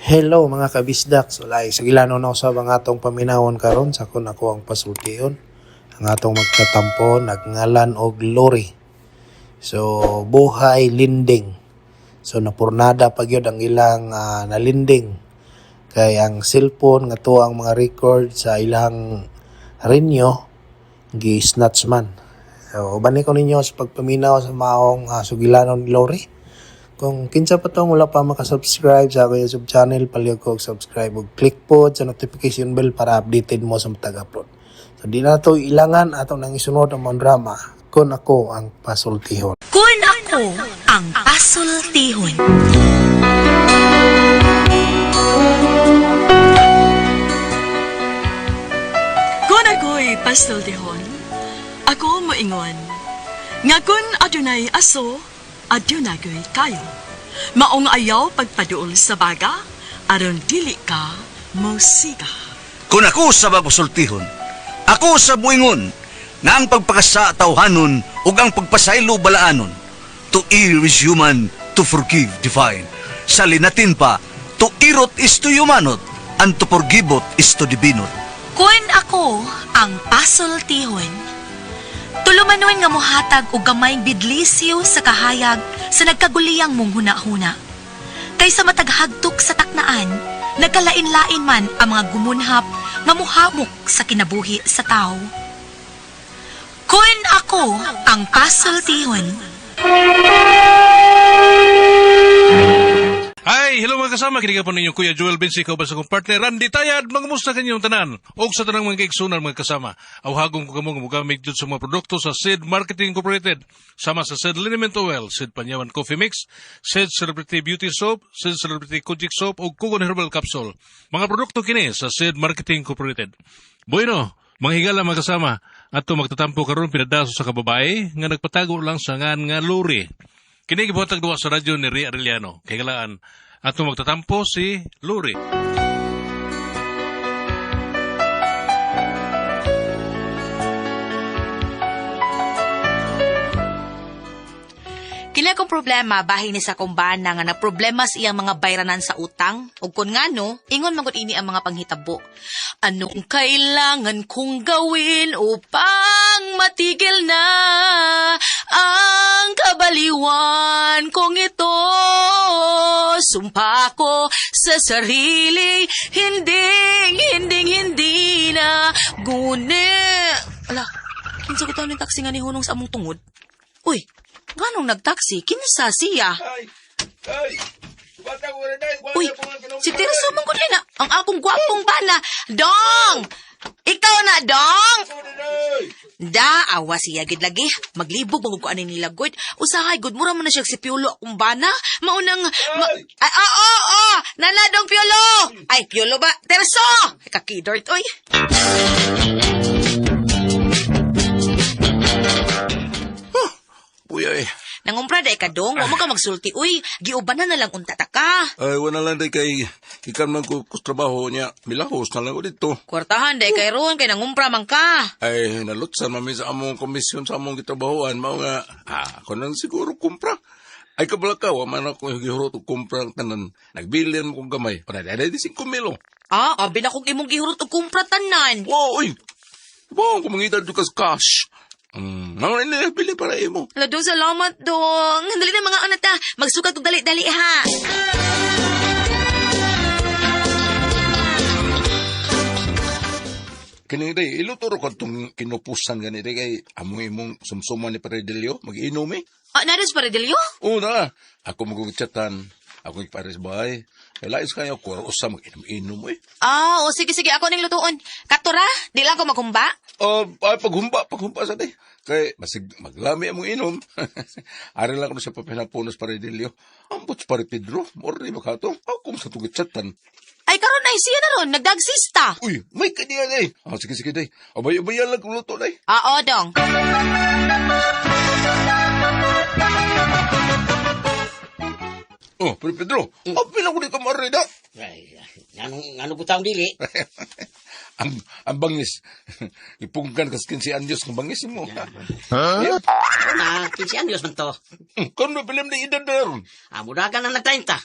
Hello mga kabisdak. So lahi sa gilano na usab ang atong paminawon karon sa kun ako ang pasultion. Ang atong magtatampo nagngalan og Lori. So buhay linding. So napurnada pa gyud ang ilang nalinding. Kay ang cellphone nga to ang mga record sa ilang renyo gi-snatch man. So uban ko ninyo sa pagpaminaw sa maong sugilanon ni Lori. Kung kinsa pa tong wala pa makasubscribe sa akong YouTube channel, palihog ko og subscribe ug click po sa notification bell para updated mo sa matag upload. So di na to ilangan, atong nang isunod ang mga drama Kung Ako ang Pasultihon. Kun Ako ang Pasultihon. Kung ako'y pasultihon, ako moingon. Nga kun adunay aso, adunay ko'y kayo. Maong ayaw pagpaduol sa baga, aron dili ka mosiga. Kung ako sa bagusultihon, ako sa buingon, nga ang pagpakasa tawhanon ug ang pagpasaylo balaanon. To err is human, to forgive divine. Sa linatin pa, to irot is to humanot, and to forgiveot is to divinot. Kun Ako ang Pasultihon. Tulumanon nga mohatag og gamayng bidlisyo sa kahayag sa nagkaguliyang mong huna-huna. Kaysa mataghagtok sa taknaan, nagkalain-lain man ang mga gumunhap nga muhamok sa kinabuhi sa tao. Kun Ako ang Pasultihon. Hi, hello mga kasama. Kini ka po ninyo Kuya Joel Vinci, kauban sa akong partner Randy Tayad. Mangamusta kanyong tanan? Og sa tanang mga kaigsunan mga kasama. Awhagong ko kamo nga mogamit jud sa mga produkto sa Sid Marketing Incorporated. Sama sa Sid Liniment Oil, Sid Panyawan Coffee Mix, Sid Celebrity Beauty Soap, Sid Celebrity Kojic Soap ug Kugon Herbal Capsule. Mga produkto kini sa Sid Marketing Incorporated. Bueno, mga higala mga kasama, ato magtatampo karon pinadaso sa kababae nga nagpatago lang sa ngan nga lori. Kini gibuhatag duwa sa radyo ni Ria Arellano. Kay galaan ato magtatampo si Lori. Kini akong problema bahin ni sa akong bana nga na problema sa iyang mga bayranan sa utang ug kun ngano ingon man gud ini ang mga panghitabo. Anong kailangan kong gawin upang matigil na ang kabaliwan kong ito? Sumpa ko sa sarili, hinding, hinding, hindi na guni. Ala, kinsa ko taon ng taxi nga nihunong sa among tungod? Uy, nganong nagtaksi? Kinsa siya? Uy, si Tirso mong gud na. Ang akong gwapong bana. Dong! Ikaw na, Dong! Da, awa siya gid lagi. Maglibog bang ko ani nila good. Usahay gud mura man na siya si Piolo akong bana. Maunang ma, ay oo, oo, nana dong Piolo. Ay Piolo ba? Terso. Kakidort oy. Uy, ay. Nangumpra day ka dong, wa man ka magsulti uy. Giubanan na lang unta ta ka. Ay, wala lang day kay ikan man ko kus trabaho niya. Milahos na lang ko dito. Kwartahan day kay ron kay nangumpra man ka. Ay, nalutsan mami sa among komisyon sa among gitrabahoan. Mao nga, ako nang siguro kumpra. Ay, kabala ka, wa man ako gihurot og kumpra ang tanan. Nagbilin mo kong gamay. Para day di 5 milo. Ah, abi na kong imong gihurot og kumpra tanan. Wow, uy! Wow, kumangita dito kas cash. Mga ini, bili para imo. Hala, dong, salamat, dong. Dali na mga anak ta. Magsukat og dali-dali, ha. Kini day, iluto ro kadtong kinupusan gani day kay among imong sumsuman ni Paredelio, mag-inom eh. Ah, naris pa Redelio? Oo na, ako magugitsatan. Ako ipares bahay. Kay lais kayo, kura usa mag-inom-inom eh. Ah, o sige, sige. Ako ning lutuon. Katura, di lang ko magkumba. Ay, paghumpa sa day. Kay, masig, maglami among inom. Ari lang ko sa papinapunos Paredelio. Ambot sa Pare Pedro, mori ba ka to? Ako sa tugitsatan. Ay, karon ay siya na ron. Nagdagsista. Uy, may kaniya day. Ah, sige, sige day. Abay-abayan lang kung luto day. Ah, o, dong. Oh, Pare Pedro, apil ako di ka marida. Ay, anong butang dili? Ang bangis. Ipungkan kas 15 anyos ng bangis mo. Huh? Na, 15 anyos man to. Kung na pilim na edad na ron. Amo na ka na nag-30. Ah,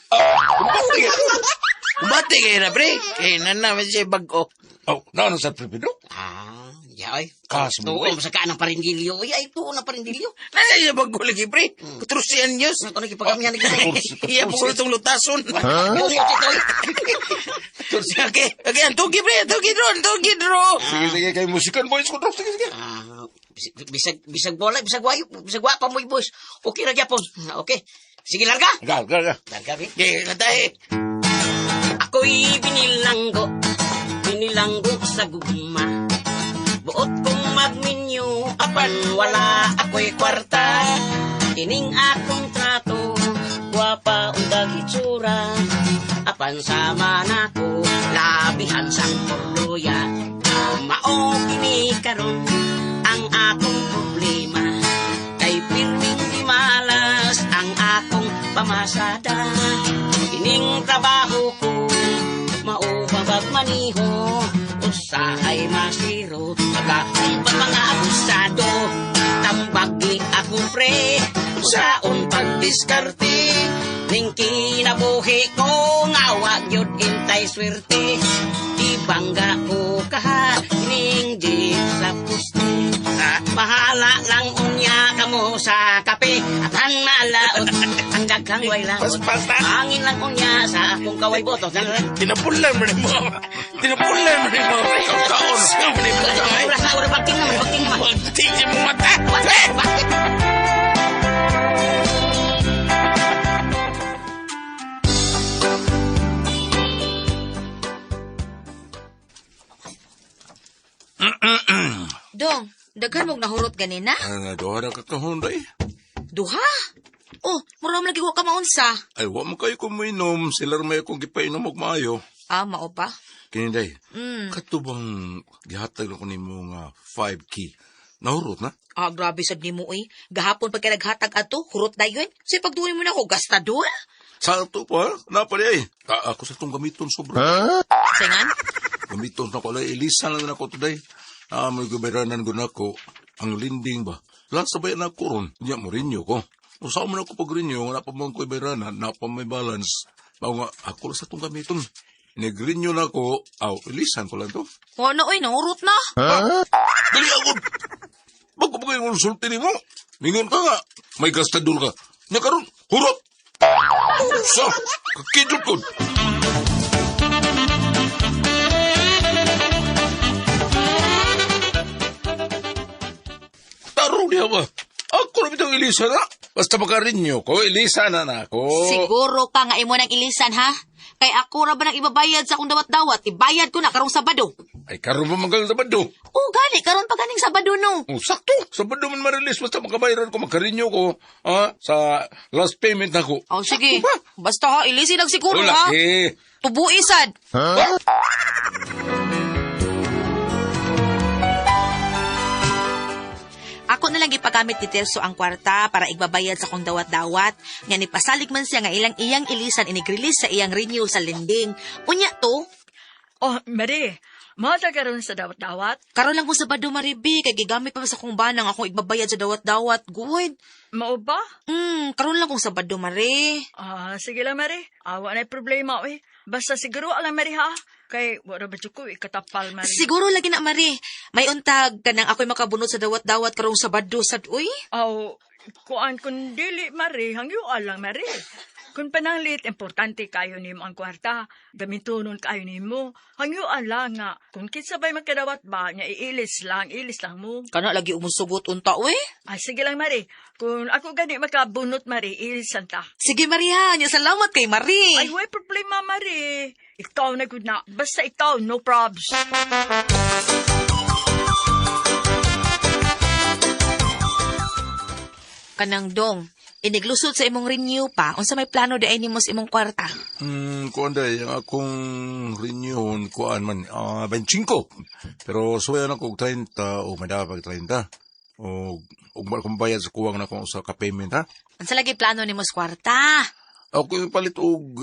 Bati kayo na, pre. Kay na man siya bag-o. Oh, naano sa Pedro? Ah, ya oy. Kas mo, Tuon sa kaan ng parindilyo. Uy, ay tuon ng parindilyo. Nasa siya bag-o lagi, pre. 14 anyos. Ano ko nagipagamihan ni Iya po ko itong lutason. Huh? Okay, okay, ang tugi, pre. Tugi, dro. Tugi, dro. Sige, sige, kay musikan boys ko, Sige, sige. Ah, bisag bisag bola, bisag wayo, bisag wa pa mo boys. Okay ra gyapon. Okay. Sige larga. Ga, ga, ga. Larga bi. Okay, katahe. Ako'y binilanggo, binilanggo sa gugma. Buot kong magminyo, apan wala ako'y kwarta. Kining akong trato, gwapa undag itsura. Apan sama nako, labihan sang porluya. Mao kini karon ang akong problema. Kay pirming di malas ang akong pamasada. Kining trabaho ko, maubabag maniho. Usahay masiro, pagkaon pa mga abusado. Tambagi ako pre, usaon pagdiskarte. Ning kinabuhi ko, nga wa gyud intay swerte. Ibangga ko kaha, ning jeep sa puste. Bahala lang unya kamo sa kape at ang malaot ang daghang way laot. Paspas na. Angin lang unya sa akong kaway boto. Tinapulan mo rin mo. Tinapulan mo rin mo, pre. Kaon. Sa mo rin mo. Oras na oras bagting naman, bagting naman. Tingin mo mata. Bakit? Bakit? Dong, daghan mong nahurot ganina? Ano, duha na kakahon, day. Duha? Oh, mura man lagi wa ka maunsa. Ay, wa mo kayo kuminom. Sila may akong gipainom og maayo. Ah, mao pa? Kini, day. Kato bang gihatag na ko nimo nga 5 key? Nahurot na? Ah, grabe sad nimo oy. Gahapon pag naghatag ato, hurot dayon. Say pagduoy mo na ako gastador. Sa ato pa, napa di ay. Ako sa itong gamiton sobra. Singan? Gamiton na ko. Alay, ilisan lang na ako today. Ah, may guberanan ko na ako. Ang linding ba? Lahat sabay na ako ron. Niya mo rinyo ko. O saan man ako pag rinyo, wala pa man ko iberanan, na pa may balance. Mao nga, ako lang sa itong gamiton. Nagrinyo na ako, aw, ilisan ko lang to. Wala oy, nahurot na. Dali ako! Bago pa kayo konsulti ni mo? Ningon ka nga, may gastador ka. Nya karon, hurot! Sa, kakidot ko. Taro niya ba? Ako na bitong Elisa na. Basta makarinyo ko, Elisa na na ako. Siguro ka nga imo nang ilisan ha. Kay ako ra ba nang ibabayad sa akong dawat-dawat? Ibayad ko na karong Sabado. Ay, karon pa manggal Sabado. Oh, gani karon pa ganing Sabado no. Oh, sakto. Sabado man marilis. Basta makabayaran ko, makarinyo ko ah, sa last payment na ko. Oh, sige. Sakto ba? Basta ha, ilisin lang siguro ha. Wala, eh. Tubui sad. Ako na lang ipagamit ni Terso ang kwarta para igbabayad sa kong dawat-dawat. Nga ni pasalig man siya nga ilang iyang ilisan inigrelease sa iyang renew sa lending. Unya to, Oh, Mary, mata karon sa dawat-dawat. karon lang kong Sabado Maribi kay gigamit pa sa kong banang akong igbabayad sa dawat-dawat. Good. Mao ba? Karon lang kong Sabado Mari. Ah, sige lang, Mary. Awa na problema, oy. Basta siguro alam, Mary, ha? Kay, wala ba ko, ikatapal, Mary. Siguro lagi na Mari. May untag kanang ako'y makabunot sa dawat-dawat karong Sabado sad uy. Aw, kuan kun dili, Mary, hangyo lang, Mary. Kung pananglit, importante kayo nimo ang kwarta. Gamitonon kayo nimo. Hangyo lang nga. Kung kinsa ba'y makadawat ba, nga iilis lang, ilis lang mo. Kana lagi umusugot unta uy. Ay, sige lang, Mary. Kung ako gani makabunot, Mary, ilisan ta. Sige Maria, nya salamat kay Mari. Ay, way problema, Mary. Ikaw na good na. Basta ikaw, no probs. Kanang dong, iniglusot sa imong renew pa, unsa may plano di ay nimo sa imong kwarta? Kuan day, ang akong renew, kuan man, 25. Pero suwayan ako og 30 o may dapat 30. O ug akong bayad sa kuwang na akong usa ka payment ha. Unsa lagi plano nimo sa kwarta? Ako yung palit og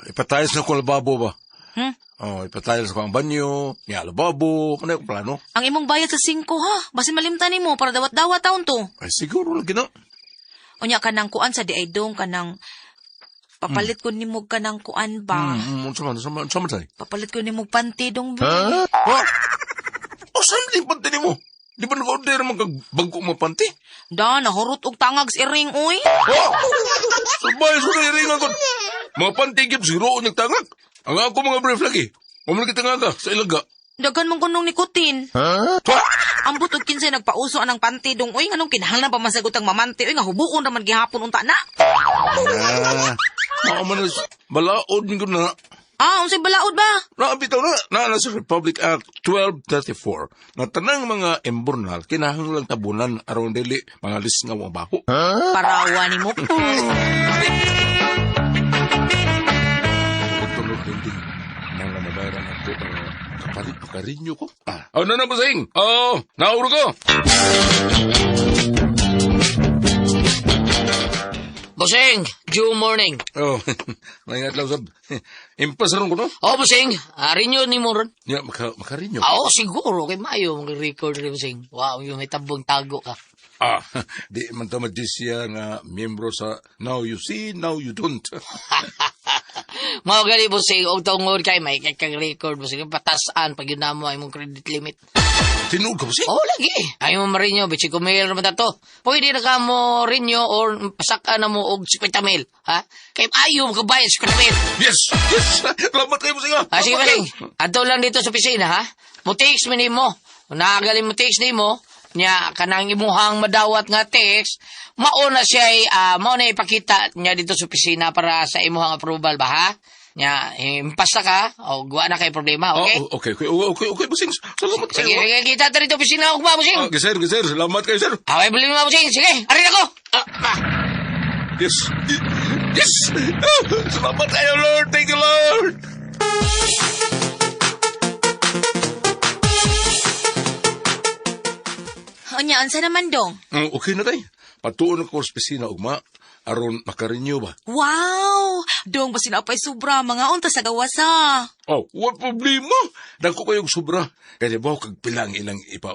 ipatiles na ko lababo ba. Hmm? Oh, ipatiles ko ang banyo, niya lababo, ano yung plano? Ang imong bayad sa 5 ha, basin malimtan nimo para dawat-dawat taon to. Ay siguro lagi na. Unya kanang kuan sa di ay dong kanang Papalit ko nimo kanang kuan ba? Unsa man, unsa man, unsa man tay? Papalit ko nimo panty dong be. Ha? O saan din panty nimo? Di ba nag-order man kag bago mo panty? Da, nahurot og tangag sa iring uy. Ha? Sabay sa ring ako. Mga panty gyud siguro unyag tangag. Ang ako mga brief lagi. Wa man kita nga sa ilaga. Daghan man kunong nikotin. Ha? Ambot og kinsay nagpauso anang panty dong uy, nganong kinahanglan pa man sagot ang mamante uy nga hubuon ra man gihapon unta na. Ah, mao man na- balaod ni ko na. Ah, unsay balaod ba? Naabitaw na, na sa Republic Act 1234 na tanang mga imbornal kinahanglang tabunan aron dili mga lisngaw ang baho. Parawa nimo. Tulog ding nang mabayaran ako para kapalit pakarinyo ko. Ah, oh, no, no, busing. Oh, nauro ko. Bossing, due morning. Oh, maingat lang sab. Impas ron ko no. Oh, bossing, renew ni mo ron. Ya, makarinyo. Ah, oh, siguro kay mayo mag-record rin, bossing. Wow, yung may tabong tago ka. Ah, di man ta siya nga miyembro sa Now You See, Now You Don't. Mao gali bossing, og tungod kay may kay kang record bossing, patasan pag yun na mo ay mong credit limit. Tinuod ka bossing? Oh, lagi. Ay mo marinyo, bitsi ko mail naman to. Pwede na ka mo rinyo or pasaka na mo og 50 mil, ha? Kay ayo mo kabayad 50 mil. Yes! Yes! Salamat kayo, bossing ah. Ah, sige, Salamat bossing. kayo. Adto lang dito sa opisina, ha? Mo-text mi nimo. Nagaling mo text nimo, nya kanang imuhang madawat nga text, mao na siya mao na ipakita niya dito sa opisina para sa imuhang approval ba, ha? Nya impasta ka o guwa na kay problema, okay? Oh, okay, okay, okay, okay, bossing. Salamat kayo. Sige, sige, kita ta dito opisina ugma, bossing. Ah, sir, sir, salamat kayo, sir. Away bili mo, bossing. Sige, arin ako. Ah, ah. Yes. Yes! Ah, salamat kayo, Lord. Thank you, Lord. Unya, unsa naman dong? Okay na tay. Patuon ako sa opisina ugma aron makarenew ba. Wow! Dong, basin apay sobra, mga unta sa gawasa. Oh, what problema? Dagko kayong sobra. Kaya ba kag pilang ilang ipa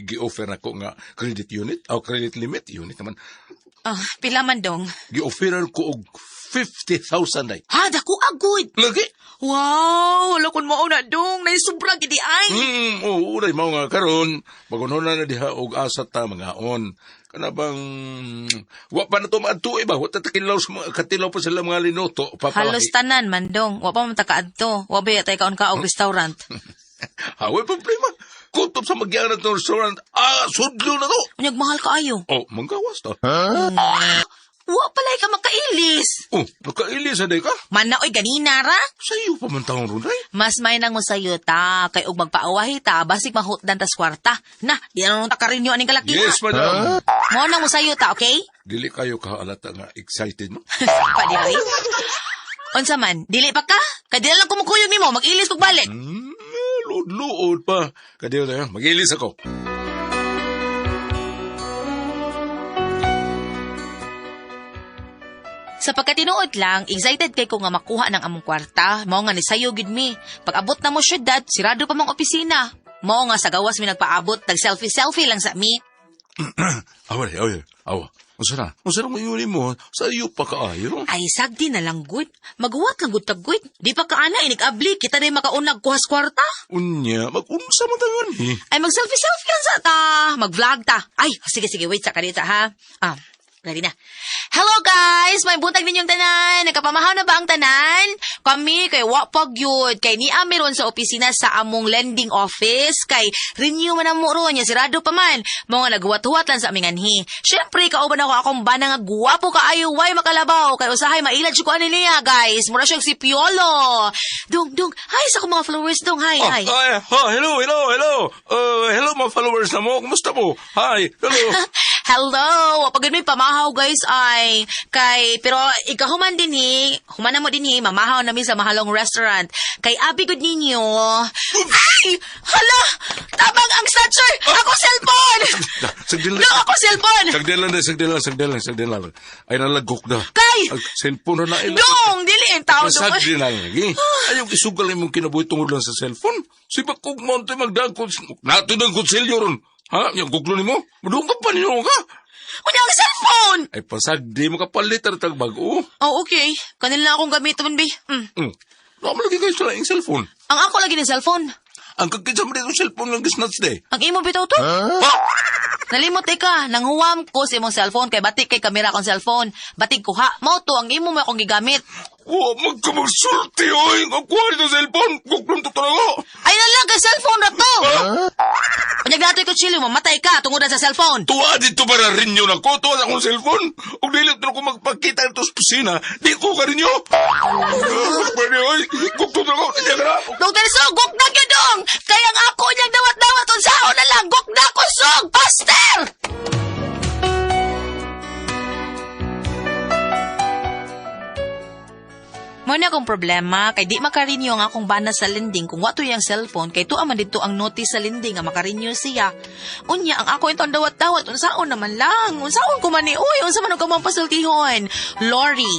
gi-offer nako nga credit unit o credit limit unit naman. Ah, pila man dong. Gi-offeran ko og 50,000 day. Ha, dako agud. Lagi. Wow, wala kon mao na dong, nay sobra gidi ay. Oo, day mao nga karon magunona na diha og asa ta mga on. Kana bang wa pa na to maadto ba? Wa ta takilaw sa mga katilaw pa sila mga linuto papalahi. Halos tanan man dong, wa pa man ta kaadto. Wa ba tay kaon ka og restaurant. Ha, wa problema. Kutob sa magyana to restaurant. Ah, sudlo na to. Unyag mahal kaayo. Oh, manggawas ta. Wa palay ka makailis. Oh, nakailis na ka? Mana oy ganina ra. Sa iyo pa man taong ron, ay. Mas may nang mosayo ta kay og magpaawahi ta basig mahutdan tas kwarta. Na, di na ta karinyo aning kalaki. Yes, madam. Mo nang mosayo ta, okay? Dili kayo kaalata nga excited, no? Pa dili. Unsa man, dili pa ka? Kay dili lang kumukuyog nimo, mag-ilis kog balik. Luod-luod pa. Kadiyo na yan, mag-ilis ako. Sa pagkatinuod lang, excited kay ko nga makuha ng among kwarta. Mao nga nisayo gid mi. Pag abot na mo syudad, sirado pa mang opisina. Mao nga sa gawas mi nagpaabot, nag selfie-selfie lang sa mi. Awa, awa, awa. Unsa na? Unsa na mo yun mo? Sa iyo pa kaayo? Ay sagdi na lang gud. Maghuwat lang gud tag gud. Di pa kaana inig-abli kita day makaunag kuhas kwarta. Unya, mag-unsa man tangan eh. Ay mag-selfie-selfie lang sa ta. Mag-vlog ta. Ay, sige sige, wait sa kanita ha. Ah, ready na. Hello guys! May buntag ninyong tanan! Nagkapamahaw na ba ang tanan? Kami kay wa pag yun. Kay ni ron sa opisina sa among lending office. Kay renew man ang mo ron. Ya, sirado pa man. Mga naghuwat-huwat lang sa aming anhi. Siyempre, kauban ako akong bana nga guwapo kaayo. Way makalabaw. Kay usahay mailad siya ko ani niya guys. Mura siyang si Piolo. Dung, dung. Hi sa akong mga followers dong. Hi, Oh, hi. ay, oh, hello, hello, hello. Hello mga followers na mo. Kumusta mo? Hi, hello. Hello! Pag may pamahaw guys ay kay pero ikahuman din hi, human na mo din hi, mamahaw nami sa mahalong restaurant. Kay abi gud ninyo. Ay! Hala! Tabang ang snatcher! Ako cellphone! Sagdil No, ako cellphone! Sagdil lang, sagdil lang, sagdil lang, sagdil lang. Ay, nalagok na. Kay! Ang cellphone na na. Dong! Dili ang tao dong. Sagdil lang lagi. Ayaw isugal imong kinabuhi tungod lang sa cellphone. Si Bakog Monte magdagkot. Nato ng kutsilyo ron. Ha? Yung guglo nimo? Madungkap pa ninyo ka? Unya ang cellphone! Ay pasag di mo kapalit ang tag bag-o. Oh, okay. Kanila na akong gamiton, be. Wala mo lagi kayo sa laing cellphone. Ang ako lagi ni cellphone. Ang kagkita mo dito cellphone ng gisnats day. Ang imo bitaw to? Nalimot eh ka, nanghuwam ko sa imong cellphone kay batik kay kamera akong cellphone. Batik kuha, mao to ang imo mo akong gigamit. Wa magkamagsulti, oy! Ang kuha nito cellphone! Kuklong to talaga! Ay na lang kay cellphone ra to. Unya gatoy ko chili, mamatay ka tungod na sa cellphone. Tuwa dito para rinyo na ko. Tuwa sa akong cellphone. Ug dili to ko magpakita dito sa opisina. Di ko ka rinyo. Pwede, oy! Kuklong talaga! Hindi ka na! Dr. Sog, guk na gyud dong. Kaya ang ako niyang dawat-dawat unsaon na lang, guk na ko sog, pastor. Mo na akong problema kay di makarinyo ang akong bana sa lending kung wato yang cellphone kay tuwa man didto ang notice sa lending nga makarinyo siya. Unya ang ako intong dawat-dawat unsaon naman lang, unsaon ko man ni uy, unsa man ang kamong pasultihon. Lori.